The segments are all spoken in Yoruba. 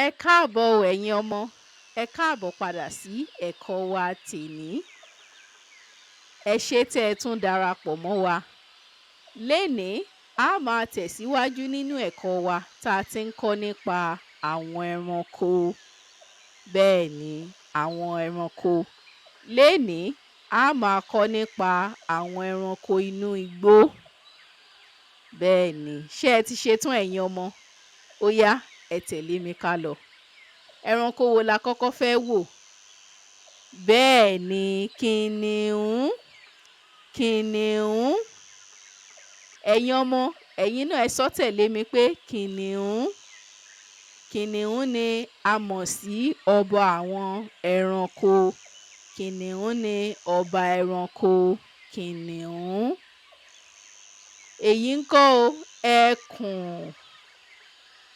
Ẹ káàbọ̀ o ẹ̀yin ọmọ, ẹ káàbọ̀ padà sí ẹ̀kọ́ wa tèní. Ẹ ṣé tẹ́ ẹ tún darapọ̀ mọ́ wa. Lénìí, a á máa tẹ̀síwájú nínú ẹ̀kọ́ wa tá a ti ń kọ́ nípa àwọn ẹranko. Bẹ́ẹ̀ ni, àwọn ẹranko. Lénìí, a á máa kọ́ nípa àwọn ẹranko inú igbó. Bẹ́ẹ̀ ni, ṣé ẹ ti ṣetán ẹ̀yin ọmọ? Ó yá, ẹ tẹ̀lé mi kálọ. Ẹranko wo la kọ́kọ́ fẹ́ wò? Bẹ́ẹ̀ ni, kìnìún. Kìnìún. Ẹ̀yin ọmọ, ẹ̀yin náà ẹ sọ́ tẹ̀lé mi pé kìnìún. Kìnìún ni a mọ̀ sí ọba àwọn ẹranko. Kìnìún ni ọba ẹranko. Kìnìún. Èyí ńkọ́ o? Ẹkùn.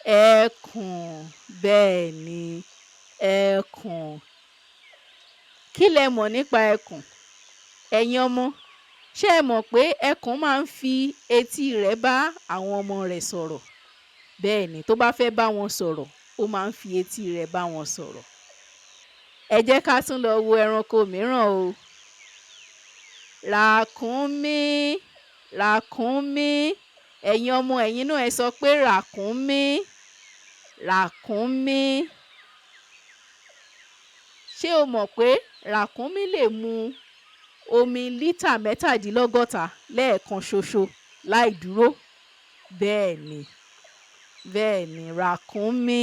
Ẹkùn. Bẹ́ẹ̀ ni, ẹkùn. Kí lẹ mọ̀ nípa ẹkùn? Ẹ̀yin ọmọ, ṣé ẹ mọ̀ pé ẹkùn máa ń fi etí rẹ̀ bá àwọn ọmọ rẹ̀ sọ̀rọ̀? Bẹ́ẹ̀ ni, tó bá fẹ́ bá wọn sọ̀rọ̀, ó máa ń fi etí rẹ̀ bá wọn sọ̀rọ̀. Ẹ jẹ́ ká tún lọ wo ẹranko mìíràn o. Ràkúnmí. Ràkúnmí. Ẹ̀yin ọmọ, ẹ̀yin náà ẹ sọ pé ràkúnmí. Ràkúnmí. Ṣé o mọ̀ pé ràkúnmí lè mu omi lítà 37 lẹ́ẹ̀kan ṣoṣo láì dúró? Bẹ́ẹ̀ ni, bẹ́ẹ̀ ni, ràkúnmí,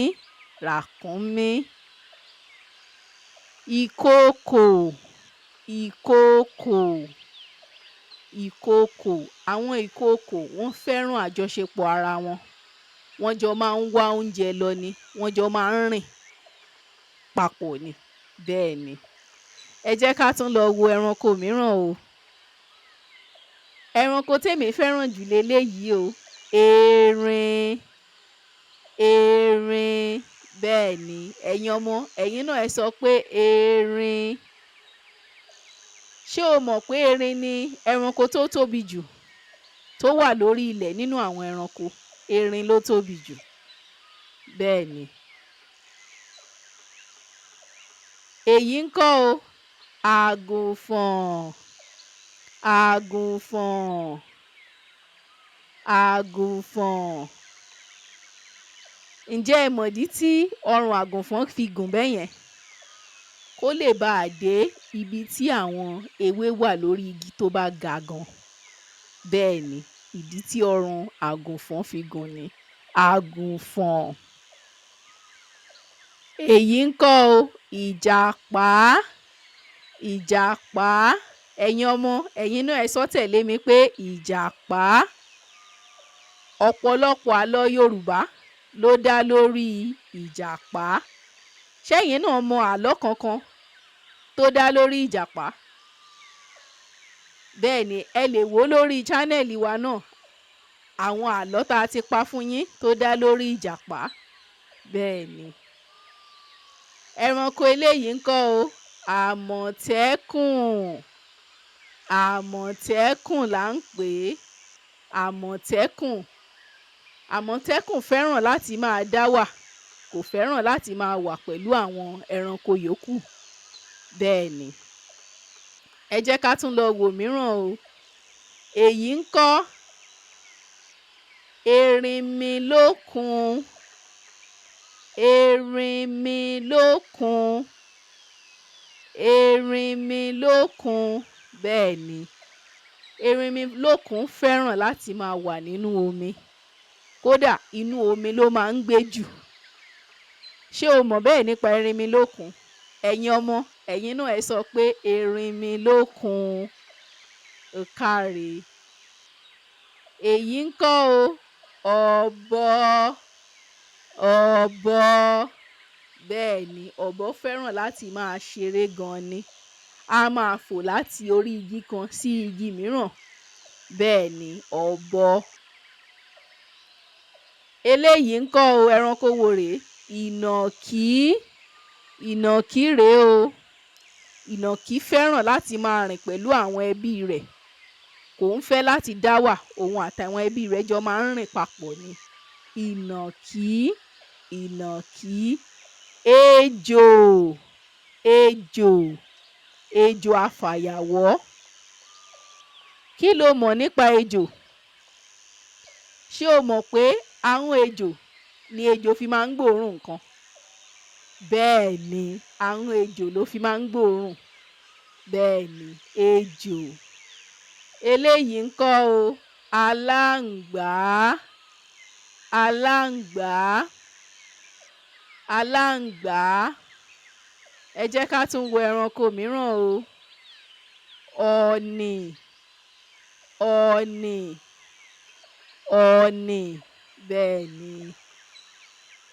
ràkúnmí. Ìkookò. Ìkookò. Ìkookò. Àwọn ìkookò wọ́n fẹ́ràn àjọṣepọ̀ ara wọn. Wọ́n jọ máa ń wá oúnjẹ lọ ni, wọ́n jọ máa ń rìn papọ̀ ni. Bẹ́ẹ̀ ni. Ẹ jẹ́ ká tún lọ wo ẹranko mìíràn o. Ẹranko témi fẹ́ràn jù leléyìí o. Erin. Erin. Bẹ́ẹ̀ ni, ẹ̀yin ọmọ, ẹ̀yin náà ẹ sọ pé erin. Ṣé o mọ̀ pé erin ni ẹranko tó tóbi jù tó wà lórí ilẹ̀ nínú àwọn ẹranko? Erin ló tóbi jù. Bẹ́ẹ̀ ni. Èyí ńkọ́ o? Àgùnfọ̀n. Àgùnfọ̀n. Àgùnfọ̀n. Ǹjẹ́ ẹ mọ̀dí tí ọrùn àgùnfọ̀n fi gùn bẹ́yẹn? Kó lè baà dé ibi tí àwọn ewé wà lórí igi tó bá ga gan. Bẹ́ẹ̀ ni, ìdí tí ọrùn àgùnfọ̀n fi gùn ni. Àgùnfọ̀n. Èyí ńkọ́ o? Ìjàpá. Ìjàpá. Ẹ̀yin ọmọ, ẹ̀yin náà ẹ sọ́ tẹ̀lé mi pé ìjàpá. Ọ̀pọ̀lọpọ̀ àlọ́ Yorùbá ló dá lórí ìjàpá. Ṣẹ́yìn náà mọ àlọ́ kankan tó dá lórí ìjàpá? Bẹ́ẹ̀ ni, ẹ lè wò ó lórí chánẹ́ẹ̀lì wa náà, àwọn àlọ́ tá a ti pa fún yín tó dá lórí ìjàpá. Bẹ́ẹ̀ ni. Ẹranko eléyìí ńkọ́ o? Àmọ̀tẹ́kùn. Àmọ̀tẹ́kùn là ń pè é. Àmọ̀tẹ́kùn. Àmọ̀tẹ́kùn fẹ́ràn láti máa dá wà, kò fẹ́ràn láti máa wà pẹ̀lú àwọn ẹranko yòókù. Bẹ́ẹ̀ ni. Ẹ jẹ́ ká tún lọ wo mìíràn o. Èyí ńkọ́? Erinmilókun. Erinmilókun. Erinmilókun. Bẹ́ẹ̀ ni. Erinmilókun fẹ́ràn láti máa wà nínú omi. Kódà inú omi ló máa ń gbé jù. Ṣé o mọ̀ bẹ́ẹ̀ nípa erinmilókun? Ẹ̀yin ọmọ, ẹ̀yin náà ẹ sọ pé erinmilókun. Ó káre. Èyí ńkọ́ o? Ọ̀bọ. Ọ̀bọ. Bẹ́ẹ̀ ni, ọ̀bọ fẹ́ràn láti máa ṣeré gan ni. Á máa fò láti orí igi kan sí igi mìíràn. Bẹ́ẹ̀ ni, ọ̀bọ. Eléyìí ńkọ́ o? Ẹranko wo rèé? Ìnàkí. Ìnàkí rèé o. Ìnàkí fẹ́ràn láti máa rìn pẹ̀lú àwọn ẹbí rẹ̀. Kò ń fẹ́ láti dá wà, òun àtàwọn ẹbí rẹ̀ jọ máa ń rìn papọ̀ ni. Ìnàkí. Ìnàkí. Ejò, ejò, ejò afàyàwọ́. Kí lo mọ̀ nípa ejò? Ṣé o mọ̀ pé ahọ́n ejò ni ejò fi máa ń gbóòórùn nǹkan? Bẹ́ẹ̀ ni, ahọ́n ejò ló fi máa ń gbóòórùn. Bẹ́ẹ̀ ni, ejò. Eléyìí ńkọ́ o? Aláǹgbá, aláǹgbá, aláǹgbá. Ẹ jẹ́ ká tún wo ẹranko mìíràn o. Ọ̀nì, ọ̀nì, ọ̀nì. Bẹ́ẹ̀ ni.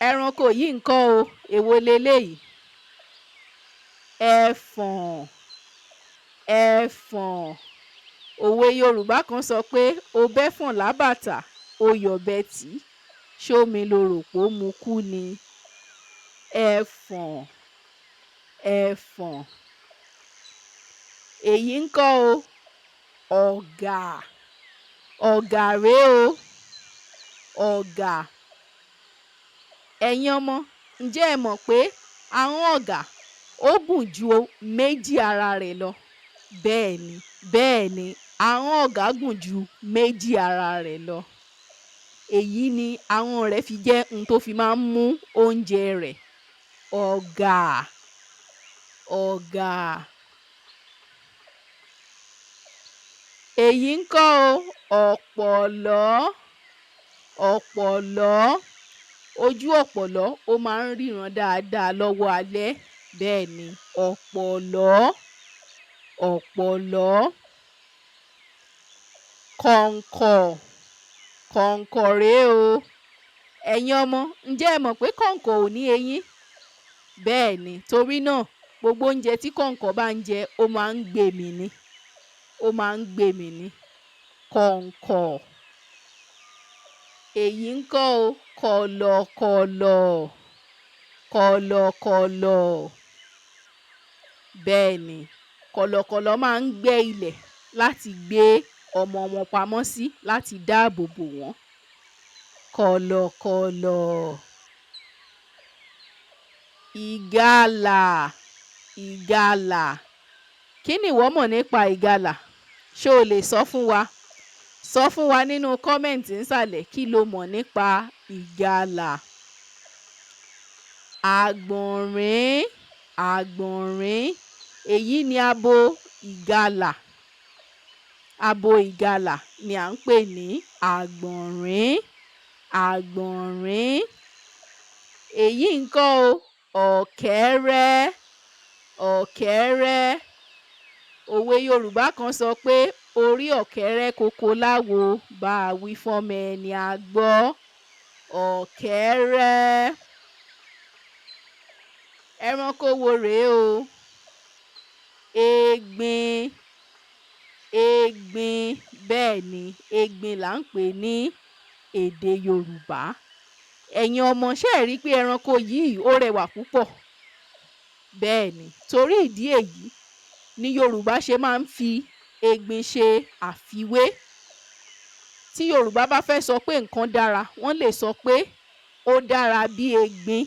Ẹranko yìí ńkọ́ o? Èwo leléyìí? Ẹfọ̀n, ẹfọ̀n. Òwe Yorùbá kan sọ pé o bẹ́fọ̀n lábàtà, ó yọ̀bẹ tì í, ṣómi lo rò pó mu kú ni? Ẹfọ̀n, ẹfọ̀n. Èyí ńkọ́ o? Ọ̀gà, ọ̀gà rèé o, ọ̀gà. Ẹ̀yin ọmọ, ǹjẹ́ ẹ mọ̀ pé ahọ́n ọ̀gà ó gùn ju méjì ara rẹ̀ lọ? Bẹ́ẹ̀ ni, bẹ́ẹ̀ ni, ahọ́n ọ̀gà gùn ju méjì ara rẹ̀ lọ. Èyí ni ahọ́n rẹ̀ fi jẹ́ n tó fi máa ń mú oúnjẹ rẹ̀. Ọ̀gà, ọ̀gà. Èyí ńkọ́ o? Ọ̀pọ̀lọ́, ọ̀pọ̀lọ́. Ojú ọ̀pọ̀lọ́ ó máa ń ríran dáadáa lọ́wọ́ alẹ́. Bẹ́ẹ̀ ni, ọ̀pọ̀lọ́, ọ̀pọ̀lọ́. Kọ̀ǹkọ̀, kọ̀ǹkọ̀ rèé o. Ẹ̀yin ọmọ, ǹjẹ́ ẹ mọ̀ pé kọ̀ǹkọ̀ ò ní eyín? Bẹ́ẹ̀ ni, torí náà gbogbo oúnjẹ tí kọ̀ǹkọ̀ bá ń jẹ, ó máa ń gbé mì ni. Ó máa ń gbé mì ni. Kọ̀ǹkọ̀. Èyí ńkọ́ o? Kọ̀lọ̀kọ̀lọ̀, kọ̀lọ̀kọ̀lọ̀. Bẹ́ẹ̀ ni, kọ̀lọ̀kọ̀lọ̀ máa ń gbẹ́ ilẹ̀ láti gbé ọmọ wọn pamọ́ sí láti dáàbò bò wọ́n. Kọ̀lọ̀kọ̀lọ̀. Ìgalà, ìgalà. Kí ni ìwọ mọ̀ nípa ìgalà? Ṣé o lè sọ fún wa? Sọ fún wa nínú kọ́mẹ̀ǹtì ńsàlẹ̀ kí lo mọ̀ nípa ìgalà. Àgbọ̀nrín, àgbọ̀nrín. Èyí ni abo ìgalà. Abo ìgalà ni à ń pè ní àgbọ̀nrín, àgbọ̀nrín. Èyí ńkọ́ o? Ọ̀kẹ́rẹ́, ọ̀kẹ́rẹ́. Òwe Yorùbá kan sọ pé orí ọ̀kẹ́rẹ́ koko láwo, bá a wí fọ́mọ ẹni á gbọ́. Ọ̀kẹ́rẹ́. Ẹranko wo rèé o? Egbin, egbin. Bẹ́ẹ̀ ni, egbin là ń pè ní èdè Yorùbá. Ẹ̀yin ọmọ, ṣé ẹ̀ rí pé ẹranko yìí ó rẹwà púpọ̀? Bẹ́ẹ̀ ni, torí ìdí èyí ni Yorùbá ṣe máa ń fi egbin ṣe àfiwé. Tí Yorùbá bá fẹ́ sọ pé nǹkan dára, wọ́n lè sọ pé ó dára bí egbin,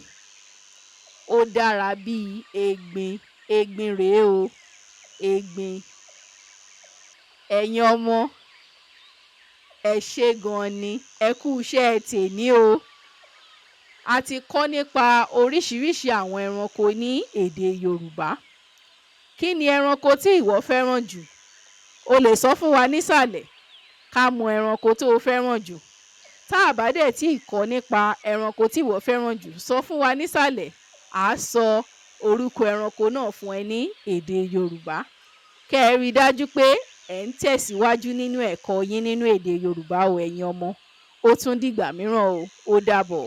ó dára bí egbin. Egbin rèé o, egbin. Ẹ̀yin ọmọ, ẹ ṣé gan ni, ẹ kú iṣẹ́ tèní o. A ti kọ́ nípa oríṣiríṣi àwọn ẹranko ní èdè Yorùbá. Kí ni ẹranko tí ìwọ fẹ́ràn jù? O lè sọ fún wa nísàlẹ̀ ká mọ ẹranko tó o fẹ́ràn jù. Tá a bá dẹ̀ tíì kọ́ nípa ẹranko tí ìwọ fẹ́ràn jù, sọ fún wa nísàlẹ̀, à á sọ orúkọ ẹranko náà fún ẹ ní èdè Yorùbá. Kẹ́ ẹ rí i dájú pé ẹ̀ ń tẹ̀síwájú nínú ẹ̀kọ́ yín nínú èdè Yorùbá o ẹ̀yin ọmọ. Ó tún dìgbà mìíràn o, ó dàbọ̀.